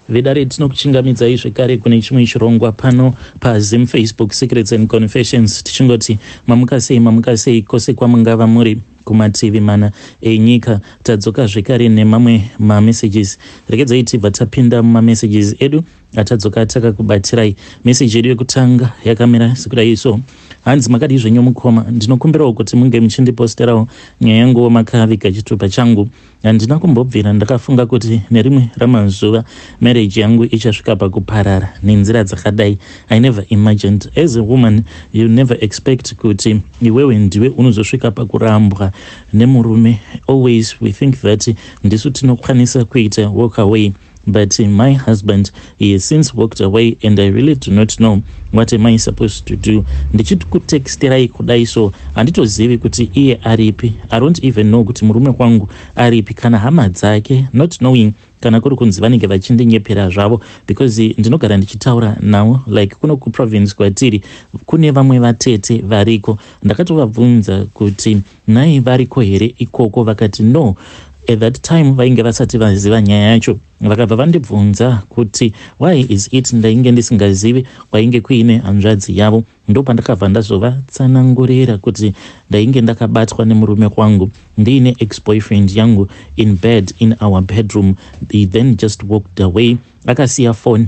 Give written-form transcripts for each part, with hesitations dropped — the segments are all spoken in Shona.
Vedare, tinokuchingamidzai zvekare kune chimwe chirongwa pano paZim Facebook Secrets and Confessions. Tichingoti mamuka sei, mamuka sei kwose kwamungava muri kumativi mana enyika. Tadzoka zvekare nemamwe mamessages. Regedzai tibva tapinda mumamessages edu atadzoka takakubatirai. Meseji yedu yekutanga yakamira sekudai so. Hanzi, "Makadii zvenyu mukoma? Ndinokumbirawo kuti munge muchindiposterawo nyaya yanguwo makaviga chitupa changu. Handina kumbobvira ndakafunga kuti nerimwe ramazuva marriage yangu ichasvika pakuparara nenzira dzakadai. I never imagined. As a woman, you never expect kuti iwewe ndiwe unozosvika pakurambwa nemurume. Always we think that ndisu tinokwanisa kuita walk away, but my husband, he has since walked away and I really do not know what am I supposed to do. Ndichikutexterai kudai so, handitozivi kuti iye aripi. I don't even know kuti murume wangu aripi, kana hama dzake, not knowing kana kuri kunzi vanenge vachindinyepera zvavo, because ndinogara ndichitaura navo. Like kuno kuprovince kwatiri kune vamwe vatete variko. Ndakatovabvunza kuti nhai, variko here ikoko? Vakati no. At that time vainge vasati vaziva nyaya yacho. Vakabva vandibvunza kuti why is it ndainge ndisingazivi kwainge kuine hanzvadzi yavo. Ndopandakabva ndazovatsanangurira kuti ndainge ndakabatwa nemurume wangu ndiine ex-boyfriend yangu in bed in our bedroom. He then just walked away, akasiya phone,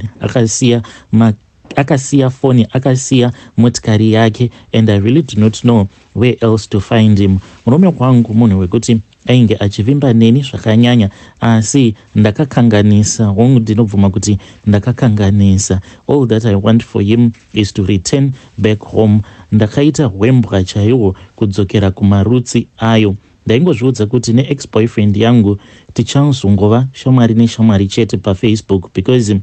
akasiya foni, akasiya motikari yake, and I really do not know where else to find him. Murume wangu munhu wekuti ainge achivimba neni zvakanyanya, asi ndakakanganisa. Hongu, ndinobvuma kuti ndakakanganisa. All that I want for him is to return back home. Ndakaita hwembwa chaihwo kudzokera kumarutsi ayo. Ndaingozviudza kuti neex-boyfriend yangu tichazongova shamwari neshamwari chete paFacebook, because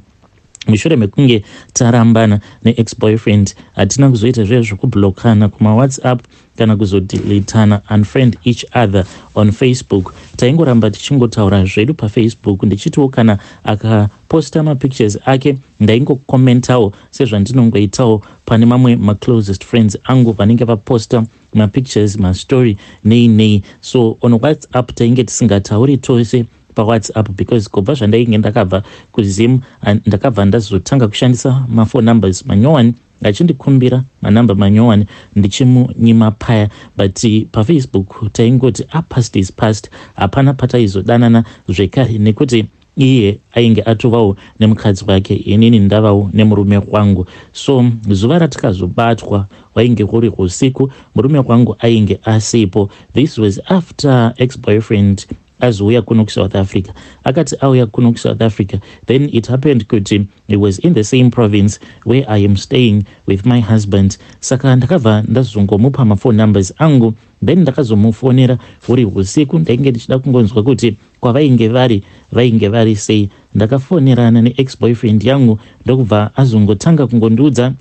mushure mekunge tarambana neex-boyfriend, hatina kuzoita zviya zvekublockana kumaWhatsApp kana kuzodeletana, unfriend each other on Facebook. Taingoramba tichingotaura zvedu paFacebook, ndichitiwo kana akaposta mapictures ake, ndaingocommentawo sezvandinongoitawo pane mamwe maclosest friends angu vanenge vaposta mapictures, mastory, nei nei. So on WhatsApp tainge tisingatauri tose paWhatsApp, because kubva zvandainge ndakabva kuZim, ndakabva ndazotanga kushandisa maphone numbers manyowani, achindikumbira manamba manyowani, ndichimunyima paya. But paFacebook taingoti a past is past. Hapana pataizodanana zvekare, nekuti iye ainge atovawo nemukadzi wake, inini ndavawo nemurume wangu. So zuva ratikazobatwa wainge kuri usiku, murume wangu ainge asipo. This was after ex-boyfriend azouya kuno kuSouth Africa. Akati auya kuno kuSouth Africa, then it happened kuti he was in the same province where I am staying with my husband. Saka ndakabva ndazongomupa maphone numbers angu. Then ndakazomufonera huri usiku. Ndainge ndichida kungonzwa kuti kwavainge vari, vainge vari sei. Ndakafonerana neex-boyfriend yangu, ndokubva azongotanga kungondiudza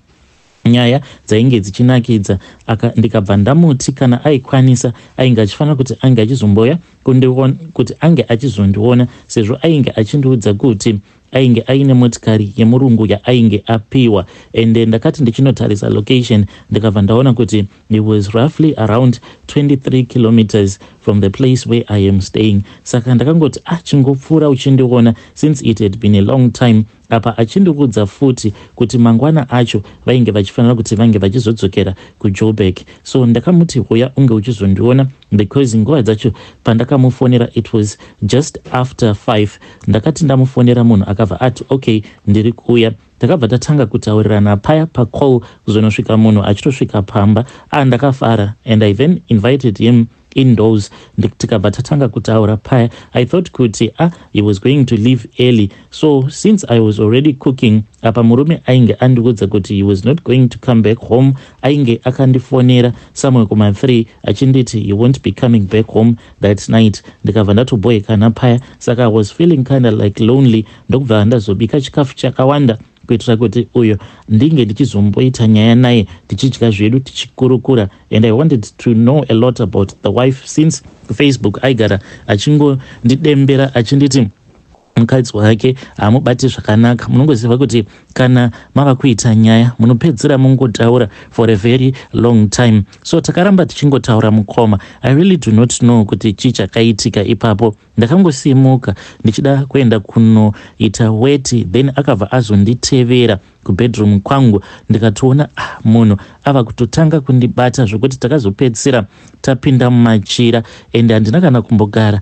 nyaya dzainge dzichinakidza. Ndikabva ndamuti kana aikwanisa, ainge achifanira kuti ange achizomboya kuti ange achizondiona, sezvo ainge achindiudza kuti ainge aine motikari yemurungu yaainge apiwa. Ende ndakati ndichinotarisa location, ndikabva ndaona kuti it was roughly around 23 kilometers from the place where I am staying. Saka ndakangoti, "Ah, chingopfuura uchindiona, since it had been a long time." Apa achindiudza futi kuti mangwana acho vainge vachifanira kuti vange vachizodzokera kuJoburg. So ndakamuti, "Uya unge uchizondiona," because nguva dzacho pandakamufonera, it was just after 5. Ndakati ndamufonera, munhu akabva ati, "Okay, ndiri kuuya." Takabva tatanga kutaurirana paya pacall kuzonosvika munhu achitosvika pamba. A, ndakafara, and I then invited him indoors, tikabva tatanga kutaura paya. I thought kuti, ah, he was going to leave early. So since I was already cooking, apa murume ainge andiudza kuti he was not going to come back home. Ainge akandifonera somewhere kuma3 achinditi he won't be coming back home that night. Ndikabva ndatoboekana paya. Saka I was feeling kind of like lonely. Ndokubva ndazobika chikafu chakawanda kuitira kuti uyo ndinge ndichizomboita nyaya naye, tichidya zvedu, tichikurukura. And I wanted to know a lot about the wife, since Facebook aigara achingondidembera achinditi Mukadzi wake haamubati zvakanaka. Munongoziva kuti kana mava kuita nyaya, munopedzera mungotaura for a very long time. So takaramba tichingotaura, mukoma. I really do not know kuti chii chakaitika ipapo. Ndakangosimuka ndichida kuenda kunoita weti, then akabva azonditevera kubedroom kwangu. Ndikatoona, ah, munhu ava kutotanga kundibata, zvokuti takazopedzisira tapinda mumachira. Ende handina kana kumbogara,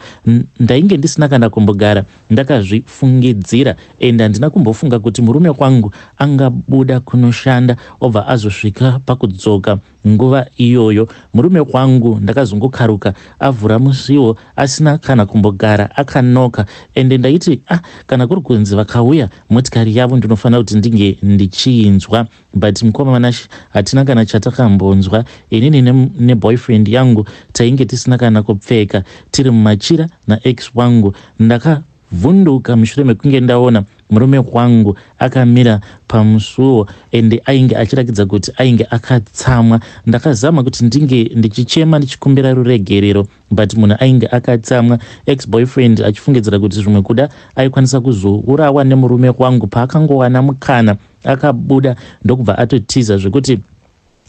ndainge ndisina kana kumbogara ndakazvifungidzira, ende handina kumbofunga kuti murume kwangu angabuda kunoshanda obva azosvika pakudzoka nguva iyoyo. Murume wangu ndakazongokaruka avhura musiwo asina kana kumbogara akanoka. Ende ndaiti, ah, kana kuri kunzi vakauya, motikari yavo ndinofanira kuti ndinge ndichiinzwa. But mukoma Vanashe, hatina kana chatakambonzwa. Inini neboyfriend yangu tainge tisina kana kupfeka, tiri mumachira naex wangu. Ndakavhunduka mushure mekunge ndaona murume wangu akamira pamusuwo, ende ainge achirakidza kuti ainge akatsamwa. Ndakazama kuti ndinge ndichichema ndichikumbira ruregerero, but munhu ainge akatsamwa. Ex boyfriend achifungidzira kuti zvimwe kuda aikwanisa kuzourawa nemurume wangu, paakangowana mukana akabuda ndokubva atotiza, zvekuti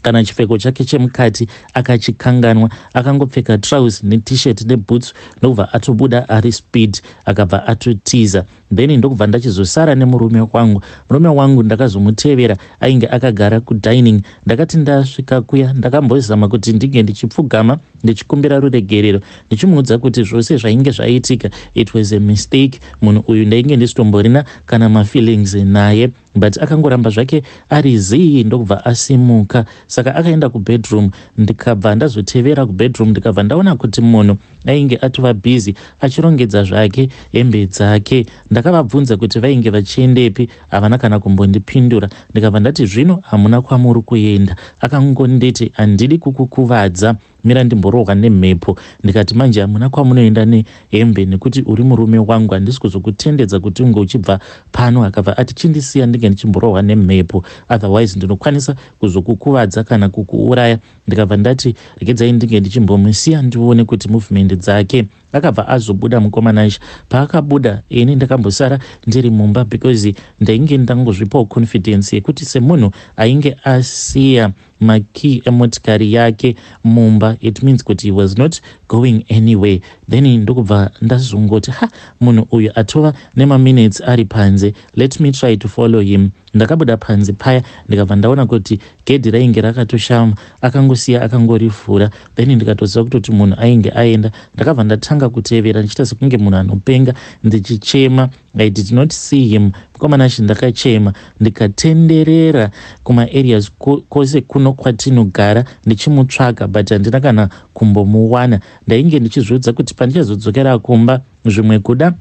kana chipfeko chake chemukati akachikanganwa. Akangopfeka trouse neT-shirt neboots, ndokubva atobuda ari speed, akabva atotiza. Then ndokubva ndachizosara nemurume wangu. Murume wangu ndakazomutevera, ainge akagara kudining. Ndakati ndasvika kuya, ndakambozama kuti ndinge ndichipfugama ndichikumbira ruregerero, ndichimuudza kuti zvose zvainge zvaitika, it was a mistake. Munhu uyu ndainge ndisitomborina kana mafeelings naye, but akangoramba zvake ari zii, ndokubva asimuka. Saka akaenda kubedroom, ndikabva ndazotevera kubedroom, ndikabva ndaona kuti munhu ainge atova busy achirongedza zvake hembe dzake. Ndakavabvunza kuti vainge vachiendepi, havana kana kumbondipindura. Ndikabva ndati, "Zvino hamuna kwamuri kuenda?" Akangonditi, "Handidi kukukuvadza, mira ndimborohwa nemhepo." Ndikati, "Manje hamuna kwamunoenda nehembe nekuti uri murume wangu, handisi kuzokutendedza kuti unge uchibva pano." Akabva ati, "Chindisiya ndinge ndichimborohwa nemhepo, otherwise ndinokwanisa kuzokukuvadza kana kukuuraya." Ndikabva ndati, "Regedzai ndinge ndichimbomusiya ndione kuti movement dzake." Akabva azobuda, mukomana. Paakabuda, ini ndakambosara ndiri mumba because ndainge ndangozvipawo confidence yekuti semunhu ainge asiya makey emotikari yake mumba, it means kuti he was not going anywhere. Then ndokubva ndazongoti, "Ha, munhu uyu atova nemaminutes ari panze, let me try to follow him." Ndakabuda panze paya, ndikabva ndaona kuti gedhi rainge rakatoshama, akangosiya akangorivhura. Then ndikatoziva kutoti munhu ainge aenda. Ndakabva ndatanga kutevera ndichiita sekunge munhu anopenga, ndichichema. I did not see him, mukomanashi. Ndakachema, ndikatenderera kumaareas kwose kuno kwatinogara ndichimutsvaga, but handina kana kumbomuwana. Ndainge ndichizviudza kuti pandichazodzokera kumba, zvimwe kuda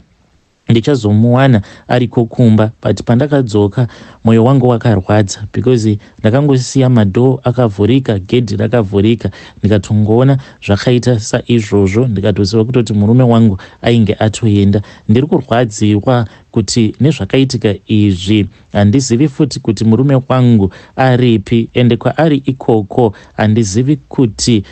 ndichazomuwana ariko kumba. But pandakadzoka, mwoyo wangu wakarwadza because ndakangosiya madoor akavhurika, gedhi rakavhurika. Ndikatongoona zvakaita saizvozvo, ndikatoziva kutoti murume wangu ainge atoenda. Ndiri kurwadziwa kuti nezvakaitika izvi, handizivi futi kuti murume wangu aripi, ende kwaari ikoko handizivi kuti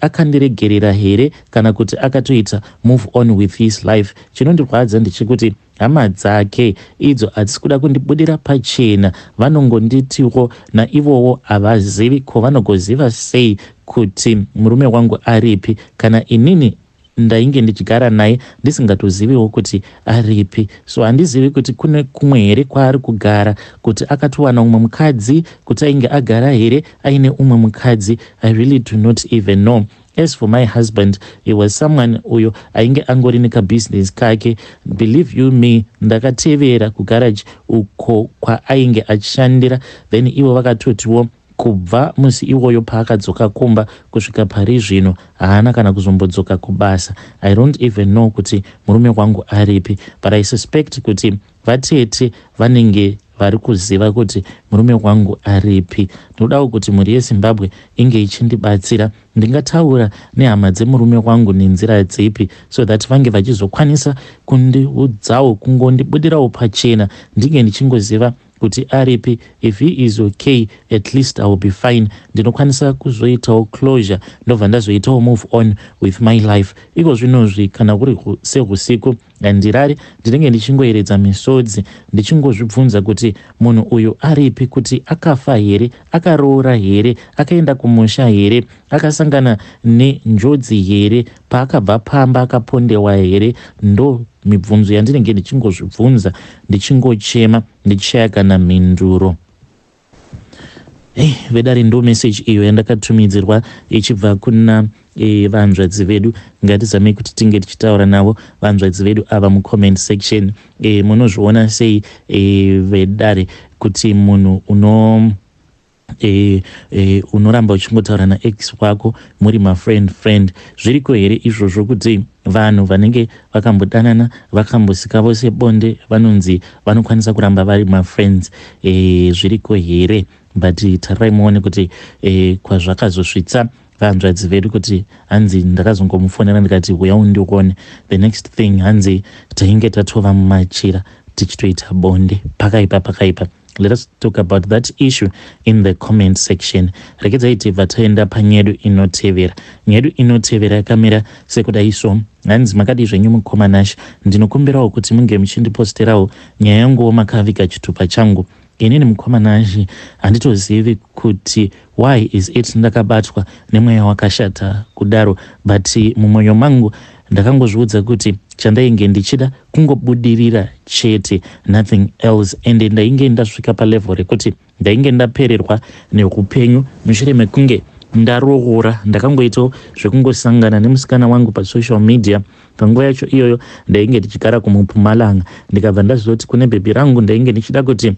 akandiregerera here kana kuti akatoita move on with his life. Chinondirwadza ndechekuti hama dzake idzo hadzisi kuda kundibudira pachena. Vanongonditiwo naivowo havazivi. Ko vanogoziva sei kuti murume wangu aripi, kana inini ndainge ndichigara naye ndisingatoziviwo kuti aripi? So handizivi kuti kune kumwe here kwaari kugara, kuti akatowana umwe mukadzi, kuti ainge agara here aine umwe mukadzi. I really do not even know. As for my husband, he was someone uyo ainge angori nekabusiness kake. Believe you me, ndakatevera kugaraji uko kwaainge achishandira. Then ivo vakatotiwo kubva musi iwoyo paakadzoka kumba kusvika pari zvino, haana kana kuzombodzoka kubasa. I don't even know kuti murume wangu aripi, but I suspect kuti vatete vanenge vari kuziva kuti murume wangu aripi. Ndinodawo kuti mhuri yeZimbabwe inge ichindibatsira. Ndingataura nehama dzemurume wangu nenzira dzipi so that vange vachizokwanisa kundiudzawo, kungondibudirawo pachena, ndinge ndichingoziva kuti aripi. If he is okay, at least I will be fine. Ndinokwanisa kuzoitawo closure, ndobva ndazoitawo move on with my life. Iko zvinozvi kana kuri seusiku handirari, ndinenge ndichingoeredza misodzi, ndichingozvibvunza kuti munhu uyu aripi, kuti akafa here, akaroora here, akaenda kumusha here, akasangana nenjodzi here, paakabva pamba akapondewa here. Ndo mibvunzo yandinenge ndichingozvibvunza, ndichingochema, ndichishaya kana mhinduro. Hey, vedare, ndo message iyo yandakatumidzirwa ichibva kuna vanzvadzi vedu. Ngatizamei kuti tinge tichitaura navo vanzvadzi vedu ava mucomment section. Munozviona sei, vedare, kuti munhu uno e, e, unoramba uchingotaura naex wako muri mafriend friend? Zviriko here izvozvo kuti vanhu vanenge vakambodanana, vakambosika vose bonde, vanonzi vanokwanisa kuramba vari mafriends? Zviriko here? But tarirai muone kuti kwazvakazosvitsa vanzvadzi vedu, kuti hanzi ndakazongomufonera ndikati, "Uya undione." The next thing, hanzi tainge tatova mumachira tichitoita bonde. Pakaipa, pakaipa. Let us talk about that issue in the comment section. Rekedzai tibva taenda panyedu inotevera. Nyedu inotevera yakamira sekudai so. Hanzi, "Makadii zvenyu mukoma Nash? Ndinokumbirawo kuti munge muchindiposterawo nyaya yanguwo makaviga chitupa changu. Inini mukoma Nash, handitozivi kuti why is it ndakabatwa nemweya wakashata kudaro, but mumwoyo mangu ndakangozviudza kuti chandainge ndichida kungobudirira chete, nothing else. Ende ndainge ndasvika palevel rekuti ndainge ndapererwa neupenyu mushure mekunge ndaroora. Ndakangoitawo zvekungosangana nemusikana wangu pasocial media. Panguva yacho iyoyo ndainge ndichigara kuMupumalanga. Ndikabva ndazoti kune bhebhi rangu, ndainge ndichida kuti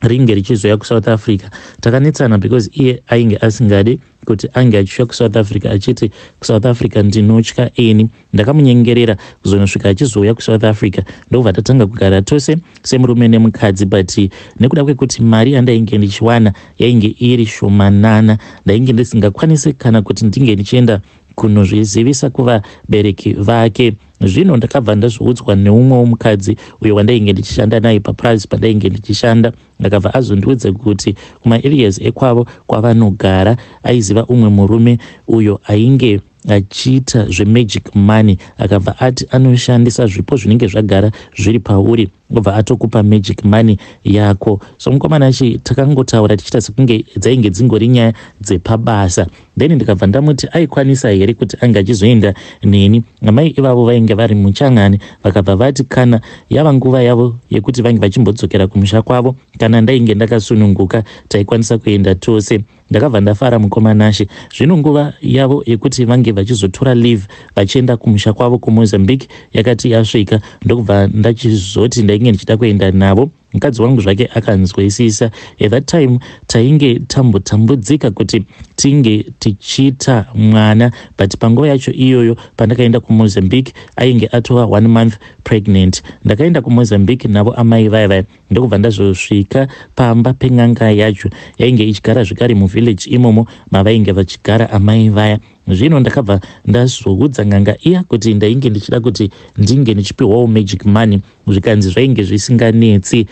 ringe richizoya kuSouth Africa. Takanetsana because iye ainge asingadi kuti ange achiuya kuSouth Africa, achiti kuSouth Africa ndinotya ini. Ndakamunyengerera kuzonosvika achizouya kuSouth Africa, ndobva tatanga kugara tose semurume nemukadzi. But nekuda kwekuti mari yandainge ndichiwana yainge iri shomanana, ndainge ndisingakwanisi kana kuti ndinge ndichienda kunozvizivisa kuvabereki vake. Zvino ndakabva ndazoudzwa neumwewo mukadzi uyo wandainge ndichishanda naye papurazi pandainge ndichishanda. Akabva azondiudza kuti kumaareas ekwavo kwavanogara aiziva umwe murume uyo ainge achiita zvemagic money. Akabva ati anoshandisa zvipo zvinenge zvagara zviri pauri, obva atokupa magic money yako. So mukomana achi takangotaura tichiita sekunge dzainge dzingori nyaya dzepabasa. Then ndikabva ndamuti aikwanisa here kuti ange achizoenda neni. Amai ivavo vainge vari muchangani. Vakabva vati kana yava nguva yavo yekuti vange vachimbodzokera kumusha kwavo, kana ndainge ndakasununguka, taikwanisa kuenda tose. Ndakabva ndafara, mukoma Nashe. Zvino nguva yavo yekuti vange vachizotora leave vachienda kumusha kwavo kuMozambique yakati yasvika, ndokubva ndachizoti ndainge ndichida kuenda navo. Mukadzi wangu zvake akanzwisisa. At that time tainge tambotambudzika kuti tinge tichiita mwana, but panguva yacho iyoyo pandakaenda kuMozambique ainge atova one month pregnant. Ndakaenda kuMozambique navo amai vaya vaya, ndokubva ndazosvika pamba pen'anga yacho yainge ichigara zvekare muvillage imomo mavainge vachigara amai vaya. Zvino ndakabva ndazoudza n'anga iya kuti ndainge ndichida kuti ndinge ndichipiwawo magic money. Zvikanzi zvainge zvisinganetsi.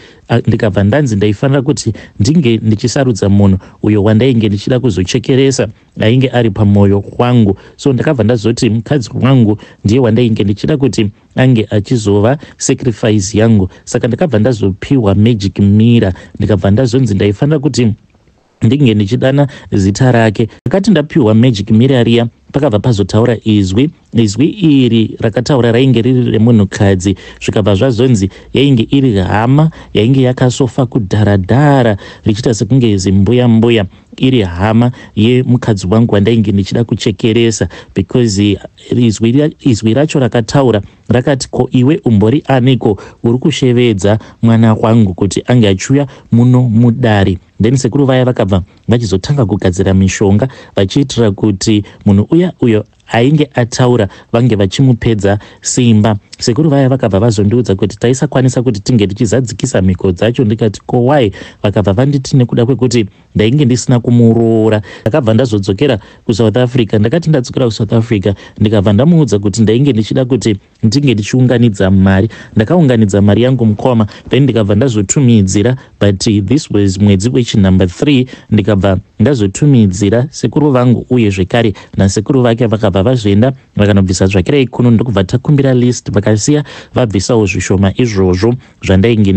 Ndikabva ndanzi ndaifanira kuti ndinge ndichisarudza munhu uyo wandainge ndichida kuzochekeresa, ainge ari pamwoyo wangu. So ndakabva ndazoti mukadzi wangu ndiye wandainge ndichida kuti ange achizova sacrifice yangu. Saka ndakabva ndazopiwa magic mirror, ndikabva ndazonzi ndaifanira kuti ndinge ndichidana zita rake. Ndakati ndapiwa magic mirror riya, pakabva pazotaura izwi. Izwi iri rakataura rainge riri remunhukadzi. Zvikabva zvazonzi yainge iri hama yainge yakasofa kudharadhara, richiita sekunge zimbuya mbuya, iri hama yemukadzi wangu wandainge ndichida kuchekeresa, because izwi racho rakataura rakati, 'Ko iwe umbori aniko uri kushevedza mwana wangu kuti ange achiuya muno mudare?' Then sekuru vaya vakabva vachizotanga kugadzira mishonga, vachiitira kuti munhu uya uyo ainge ataura vange vachimupedza simba. Sekuru vaya vakabva vazondiudza kuti taisakwanisa kuti tinge tichizadzikisa mhiko dzacho. Ndikati, "Ko why?" Vakabva vanditi nekuda kwekuti ndainge ndisina kumuroora. Ndakabva ndazodzokera kuSouth Africa. Ndakati ndadzokera kuSouth Africa, ndikabva ndamuudza kuti ndainge ndichida kuti ndinge ndichiunganidza mari. Ndakaunganidza mari yangu, mukoma, then ndikabva ndazotumidzira, but this was mwedzi wechinumber 3. Ndikabva ndazotumidzira sekuru vangu uye zvekare nasekuru vake. Vakabva vazoenda vakanobvisa tsvakirai kuno, ndokubva takumbira list. Vakasiya vabvisawo zvishoma izvozvo zvandainge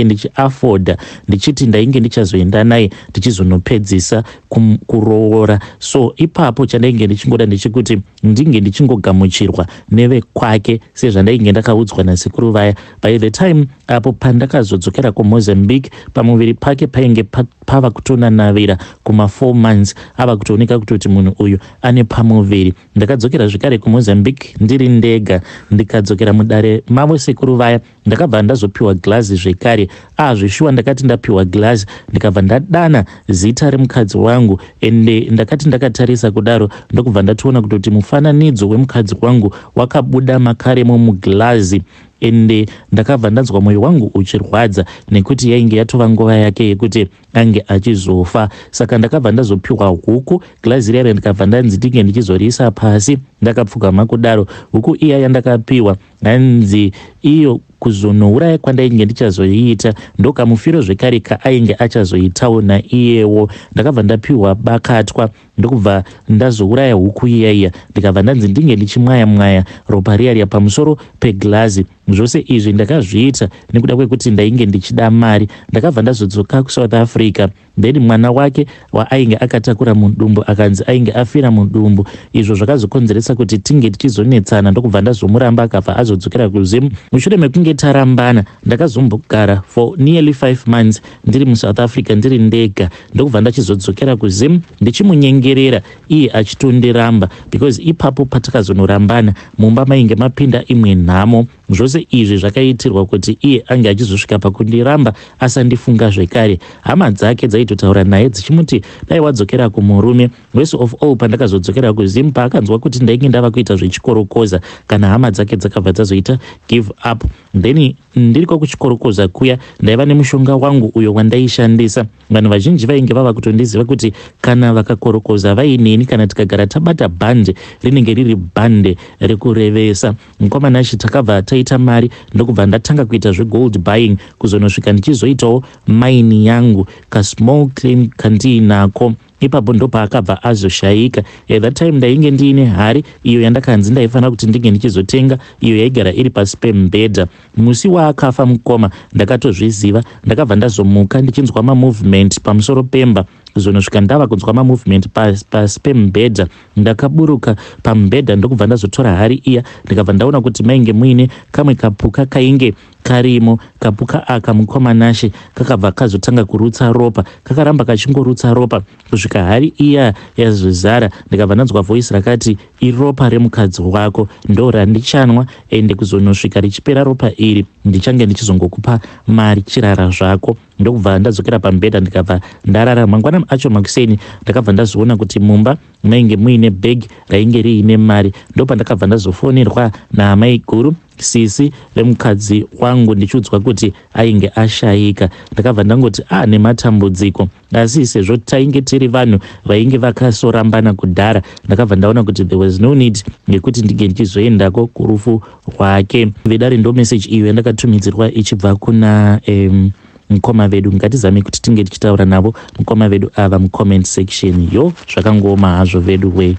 ndichiafforda, ndichiti ndainge ndichazoenda naye tichizonopedzisa kuroora. So ipapo chandainge ndichingoda ndechekuti ndinge ndichingogamuchirwa nevekwake sezvandainge ndakaudzwa nasekuru vaya. By the time apo pandakazodzokera kuMozambique, pamuviri pake painge pava kutonanavira kuma4 months, ava kutooneka kutoti munhu uyu ane pamuviri. Ndakadzokera zvekare kuMozambique ndiri ndega. Ndikadzokera mudare mavo sekuru vaya, ndakabva ndazopiwa glazi zvekare. Azvishuwa, ndakati ndapiwa glazi, ndikabva ndadana zita remukadzi wangu. Ende ndakati ndakatarisa kudaro, ndokubva ndatoona kutoti mufananidzo wemukadzi wangu wakabuda makaremo muglazi. Ende ndakabva ndanzwa mwoyo wangu uchirwadza nekuti yainge yatova nguva yake yekuti ange achizofa. Saka ndakabva ndazopiwa huku, glazi riya, ndikabva ndanzi ndinge ndichizoriisa pasi ndakapfugama kudaro. Huku iya yandakapiwa, hanzi iyo kuzonouraya kwandainge ndichazoiita, ndokamufiro zvekare kaainge achazoitawo naiyewo. Ndakabva ndapiwa bakatwa, ndokubva ndazouraya huku iya iya. Ndikabva ndanzi ndinge ndichimwaya mwaya ropa riya riya pamusoro peglazi. Zvose izvi ndakazviita nekuda kwekuti ndainge ndichida mari. Ndakabva ndazodzoka kuSouth Africa. Then mwana wake waainge akatakura mudumbu akanzi ainge afira mudumbu, izvo zvakazokonzeresa kuti tinge tichizonetsana, ndokubva ndazomuramba, akabva azodzokera kuZimu. Mushure mekunge tarambana, ndakazombogara for nearly 5 months ndiri muSouth Africa ndiri ndega, ndokubva ndachizodzokera kuZimu ndichimunyengerera, iye achitondiramba, because ipapo patakazonorambana mumba mainge mapinda imwe nhamo. Zvose izvi zvakaitirwa kuti iye ange achizosvika pakundiramba, asandifunga zvekare. Hama dzake dzaitotaura naye dzichimuti dai wadzokera kumurume. Worst of all, pandakazodzokera kuZimu, paakanzwa kuti ndainge ndava kuita zvechikorokoza, kana hama dzake dzakabva dzazoita give up. Then ndiriko kuchikorokoza kuya, ndaiva nemushonga wangu uyo wandaishandisa. Vanhu vazhinji vainge vava kutondiziva kuti kana vakakorokoza vaineni, kana tikagara tabata bhande, rinenge riri bhande rekurevesa. Mukomanashi, takabva taita mari, ndokubva ndatanga kuita zvegold buying, kuzonosvika ndichizoitawo mine yangu, kasmall claim kandiinako. Ipapo ndopaakabva azoshayika. At that time ndainge ndiine hari iyo yandakanzi ndaifanira kuti ndinge ndichizotenga, iyo yaigara iri pasi pemubhedha. Musi waakafa, mukoma, ndakatozviziva. Ndakabva ndazomuka ndichinzwa mamovement pamusoro pemba, kuzonosvika ndava kunzwa mamovement pasi pemubhedha. Ndakaburuka pamubhedha, ndokubva ndazotora hari iya, ndikabva ndaona kuti mainge muine kamwe kapuka kainge karimo. Kapuka aka, mukomanashe, kakabva kazotanga kurutsa ropa. Kakaramba kachingorutsa ropa kusvika hari iya yazozara. Ndikabva ndanzwa voice rakati, "Iropa remukadzi wako, ndo randichanwa, ende kuzonosvika richipera ropa iri, ndichange ndichizongokupa mari. Chirara zvako." Ndokubva ndadzokera pamubhedha, ndikabva ndarara. Mangwana acho makuseni, ndakabva ndazoona kuti mumba mainge muine bhegi rainge riine mari. Ndopandakabva ndazofonerwa naamai guru, sisi vemukadzi wangu, ndichiudzwa kuti ainge ashayika. Ndakabva ndangoti a nematambudziko. Asi sezvo tainge tiri vanhu vainge vakasorambana kudhara, ndakabva ndaona kuti there was no need yekuti ndinge ndichizoendako kurufu rwake. Vedare, ndo message iyo yandakatumidzirwa ichibva kuna mukoma vedu. Ngatizame kuti tinge tichitaura navo mukoma vedu ava mucomment section. Yo, zvakangooma hazvo vedu we.